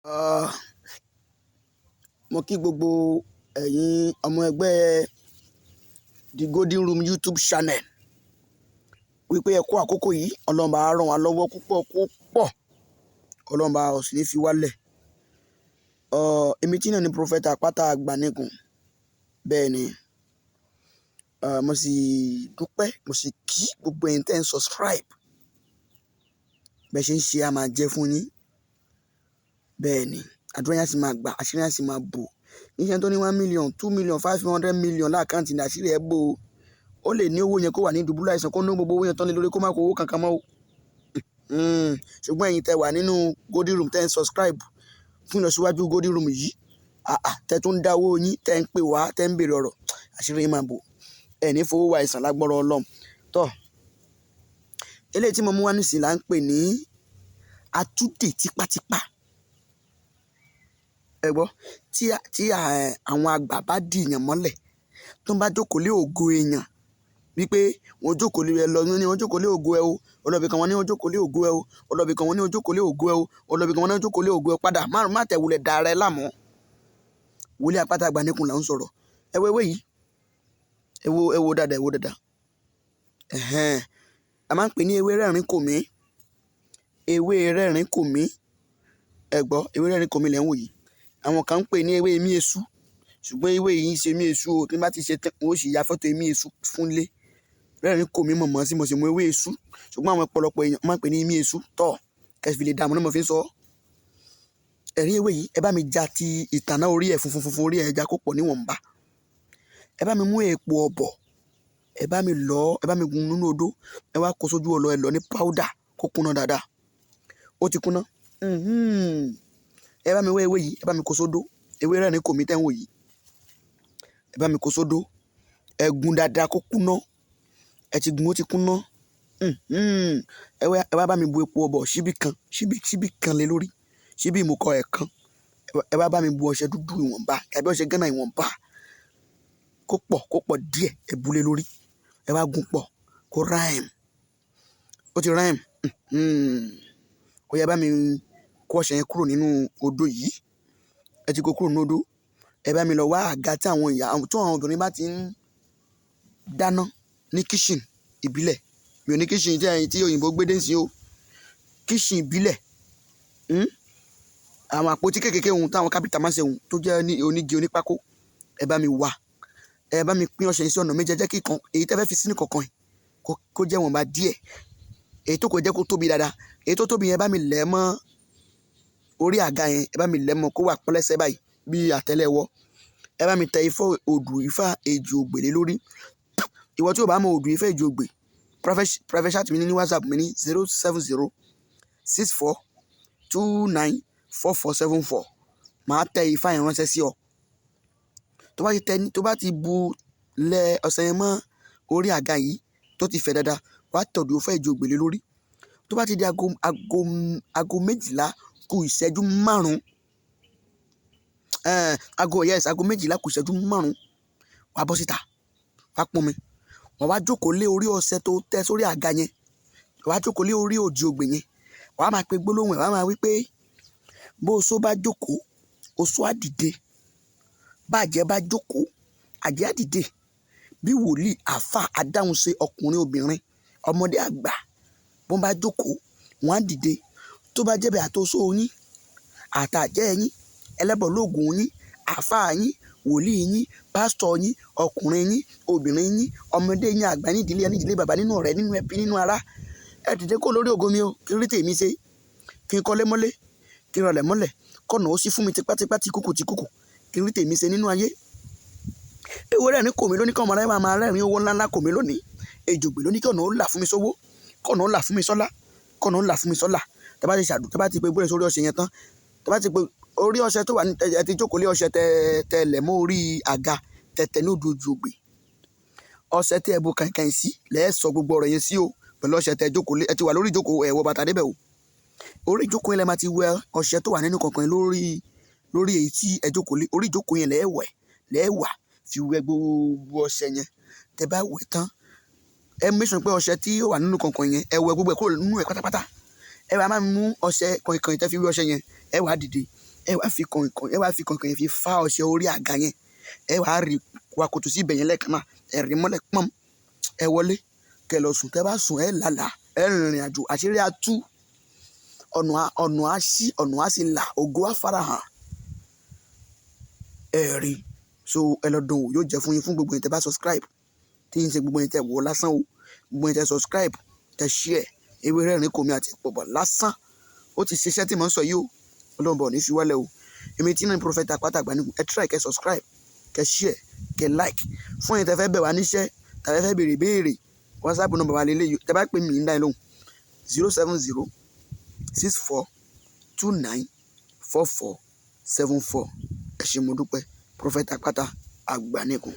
Ah, mo kí gbogbo ẹ̀yin ọmọ ẹgbẹ́ The Golden Room YouTube channel wípé ẹ kú àkókò yìí. Ọlọ́run bá ràn wá lọ́wọ́ púpọ̀ púpọ̀, Ọlọ́run bá ò sì ní fi wálẹ̀. Èmi tí náà ni Prophet Àpáta Àgbàníkùn. Bẹ́ẹ̀ ni, mo sì dúpẹ́, mo sì kí gbogbo ẹ̀yin tẹ́ ń subscribe. Bẹ́ẹ̀ ṣe ń ṣe, a máa jẹ́ fún yín. Bẹ́ẹ̀ ni, àdúrà yẹn á sì máa gbà, àṣírí yẹn á sì máa bò. Níṣẹ́ tó ní 1 million, 2 million, 500 million l'account ní àṣírí ẹ̀ bò ó. Ó lè ní owó yẹn kó wà ní ìdùbúlẹ̀ àìsàn, kó ná gbogbo owó yẹn tán lé lórí, kó má kó owó kankan mọ́ o. Ṣùgbọ́n ẹ̀yin tẹ́ wà nínú Golden Room, tẹ́ ń subscribe fún ìlọsíwájú Golden Room yìí, àà, tẹ́ tún ń dá owó yín, tẹ́ ń pè wá, tẹ́ ń béèrè ọ̀rọ̀, àṣírí yín máa bò. Ẹ ní fowó wa àìsàn lágbọ́rọ̀ Ọlọ́run. Tọ́, eléyìí tí mo mú wá nísìnyí là ń pè ní atúndè tipátipá. Ẹ gbọ́, tí àwọn àgbà bá dì èèyàn mọ́lẹ̀, tó ń bá jókòó lé ògo èèyàn, wípé wọ́n jókòó lé ẹ lọ ní wọ́n jókòó lé ògo ẹ o, ọlọ́bì kan wọ́n ní wọ́n jókòó lé ògo ẹ o, ọlọ́bì kan wọ́n ní wọ́n jókòó lé ògo ẹ o, ọlọ́bì kan wọ́n ní wọ́n jókòó lé ògo ẹ padà, má má tẹ̀wulẹ̀ da ara ẹ láàmú. Wòlíì Àpáta Àgbàníkùn là ń sọ̀rọ̀. Ẹ wo ewé yìí, ẹ wo, ẹ wo dáadáa, ẹ wo dáadáa. Ẹ̀hẹ́n. A máa ń pè ní ewé rẹ́rìn kò mí. Ewé rẹ́rìn kò mí. Ẹ gbọ́, ewé rẹ́rìn kò mí lẹ̀ ń wò yìí. Àwọn kan ń pè ní ewé imí eṣú. Ṣùgbọ́n ewé yìí ń ṣe imí eṣú o. Tí n bá ti ṣe tán, n ó sì ya fọ́tò imí eṣú fún ilé. Rẹ́rìn kò mí mọ̀mọ́ sí mo sì mú ewé eṣú. Ṣùgbọ́n àwọn ọ̀pọ̀lọpọ̀ èèyàn máa ń pè ní imí eṣú. Tọ́, kẹ́ fi lè dààmú ní mo fi ń sọ. Ẹ̀rí ewé yìí, ẹ bá mi ja ti ìtànná orí ẹ̀ funfun funfun orí ẹ̀ já kó pọ̀ níwọ̀nba. Ẹ bá mi mú èpo ọ̀bọ̀, ẹ bá mi lọ̀, ẹ bá mi gun nínú odó, ẹ wá kó sójú ọlọ, ẹ lọ ní powder kó kúnná dáadáa. Ó ti kúnná. Ẹ bá mi wá ewé yìí, ẹ bá mi kó sódó. Ewé rẹ́rìn kò mí tẹ́ ń wò yìí. Ẹ bá mi kó sódó. Ẹ gun dáadáa kó kúnná. Ẹ ti gun, ó ti kúnná. Ẹ wá bá mi bu epo ọ̀bọ̀ ṣíbí kan, ṣíbí, ṣíbí kan lé lórí. Ṣíbí ìmùkọ ẹ̀ kan. Ẹ wá bá mi bu ọṣẹ dúdú ìwọ̀nba tàbí ọṣẹ Ghana ìwọ̀nba. Kó pọ̀ díẹ̀, ẹ bu lé lórí. Ẹ wá gun pọ̀, kó rhyme. Ó ti rhyme. Ó yá, ẹ bá mi kó ọṣẹ yẹn kúrò nínú odó yìí. Ẹ ti kó kúrò nínú odó. Ẹ bá mi lọ wá àga tí àwọn ìyá, tí àwọn obìnrin bá ti ń dáná ní kitchen ìbílẹ̀. Mi ò ní kitchen tí ẹ̀yin tí òyìnbó gbé dé sí o. Kitchen ìbílẹ̀. Àwọn àpótí kéékèèké ohun tí àwọn kápẹ́ntà máa ń ṣe ohun tó jẹ́ ní onígi onípákó. Ẹ bá mi wá. Ẹ bá mi pín ọṣẹ yìí sí ọ̀nà méje. Ẹ jẹ́ kí kan, èyí tí ẹ fẹ́ fi sínú kọ̀ọ̀kan yìí kó jẹ́ ìwọ̀nba díẹ̀. Èyí tó kù ẹ jẹ́ kó tóbi dáadáa. Èyí tó tóbi yẹn, ẹ bá mi lẹ̀ mọ́ orí àga yẹn. Ẹ bá mi lẹ̀ mọ́ kó wà pẹ́lẹ́sẹ̀ báyìí bí àtẹ́lẹwọ́. Ẹ bá mi tẹ ifá odù ifá èjì ògbè lé lórí. Ìwọ tí o bá mọ odù ifá èjì ògbè, private chat mi ní WhatsApp mi ní 07064294474. Màá tẹ ifá yẹn ránṣẹ́ sí ọ. Tó bá ti tẹ, tó bá ti bu lẹ ọṣẹ yẹn mọ́ orí àga yìí tó ti fẹ̀ dáadáa, wàá tẹ odù ifá èjì ògbè lé lórí. Tó bá ti di aago 12 kù ìṣẹ́jú 5, aago, yes, aago 12 kù ìṣẹ́jú 5, wàá bọ́ síta, wàá pọn omi, wàá wá jókòó lé orí ọṣẹ tó tẹ́ sórí àga yẹn, wàá jókòó lé orí òdì ògbè yẹn, wàá máa pe gbólóhùn ẹ̀, wàá máa wí pé bó oṣó bá jókòó, oṣó á dìde. Bá àjẹ́ bá jókòó, àjẹ́ á dìde. Bí wòlíì, àfá, adáhunṣe, ọkùnrin, obìnrin, ọmọdé, àgbà, bó bá jókòó, wọ́n á dìde. Tó bá jẹ́ bẹ́ẹ̀, àti oṣó yín, àtàjẹ́ yín, ẹlẹ́bọ lóògùn yín, àfá yín, wòlíì yín, pásítọ̀ yín, ọkùnrin yín, obìnrin yín, ọmọdé yín, àgbà ní ìdílé, ní ìdílé bàbá, nínú ọ̀rẹ́, nínú ẹbí, nínú ará. Ẹ dìde kó lórí ògo mi o, kí n rí tèmi ṣe, kí n kọ́lé mọ́lé, kí n rọlẹ̀ mọ́lẹ̀, kọ́nà ó sí fún mi tipátipá tí kúkú tí kúkú, kí n rí tèmi ṣe nínú ayé. Ewé rẹ́rìn kò mí lónìí, kí ọmọ rẹ máa rẹ́rìn owó ńlá ńlá kò mí lónìí. Èjògbè lónìí, kí ọ̀nà ó là fún mi sówó, kọ́nà ó là fún mi sọ́lá, kọ́nà ó là fún mi sọ́lá. Tẹ bá ti ṣàdù, tẹ bá ti pe gbólóhùn sórí ọṣẹ yẹn tán, tẹ bá ti pe orí ọṣẹ tó wà ní, ẹ ti jókòó lé ọṣẹ tẹ tẹ lẹ̀ mọ́ orí àga tẹ̀tẹ̀ ní odò ògbè. Ọṣẹ tí ẹ bu kànkàn sí, lẹ́ sọ gbogbo ọ̀rọ̀ yẹn sí o. Pẹ̀lú ọṣẹ tẹ jókòó lé, ẹ ti wà lórí ìjókòó, ẹ wọ bàtà débẹ̀ o. Orí ìjókòó yẹn lẹ máa ti wẹ ọṣẹ tó wà nínú kànkàn lórí, lórí èyí tí ẹ jókòó lé. Orí ìjókòó yẹn lẹ́ wẹ̀, lẹ́ wà fi wẹ gbogbo ọṣẹ yẹn. Tẹ bá wẹ̀ tán, ẹ make sure pé ọṣẹ tí ó wà nínú kànkàn yẹn, ẹ wẹ gbogbo ẹ̀ kúrò nínú ẹ̀ pátápátá. Ẹ wá máa mú ọṣẹ kànkàn tẹ fi wẹ ọṣẹ yẹn, ẹ wá dìde. Ẹ wá fi kànkàn, ẹ wá fi kànkàn yẹn fi fá ọṣẹ orí àga yẹn. Ẹ wá rí wakòtò sí ibẹ̀ yẹn lẹ́ẹ̀kan náà. Ẹ rí mọ́lẹ̀ pọ́n. Ẹ wọlé, kẹ lọ sùn. Tẹ bá sùn, ẹ lálàá, ẹ rìnrìn àjò, àṣírí á tú, ọ̀nà á ṣí, ọ̀nà á sì là, ògo á farahàn. Ẹ rí. So ẹ lọ dùn wò, yóò jẹ́ fún yín. Fún gbogbo yín tẹ bá subscribe, tí ń ṣe gbogbo yín tẹ wò lásán o, gbogbo yín tẹ subscribe, tẹ share, ewé rẹ́rìn kòmí àti pọ̀pọ̀ lásán, ó ti ṣiṣẹ́ tí mò ń sọ yìí o. Ọlọ́run bọ̀ ní fi wálẹ̀ o. Èmi tí náà ní Prophet Àpáta Àgbàníkun. Ẹ try kẹ subscribe, kẹ share, kẹ like. Fún yín tẹ fẹ́ bẹ̀ wá níṣẹ́ tàbí fẹ́ béèrè béèrè, WhatsApp number wa lélẹ́yìí. Tẹ bá pè mí ní dáhùn lóhùn, 07064294474. Ẹ ṣé, mo dúpẹ́. Prophet Àpáta Àgbàníkun.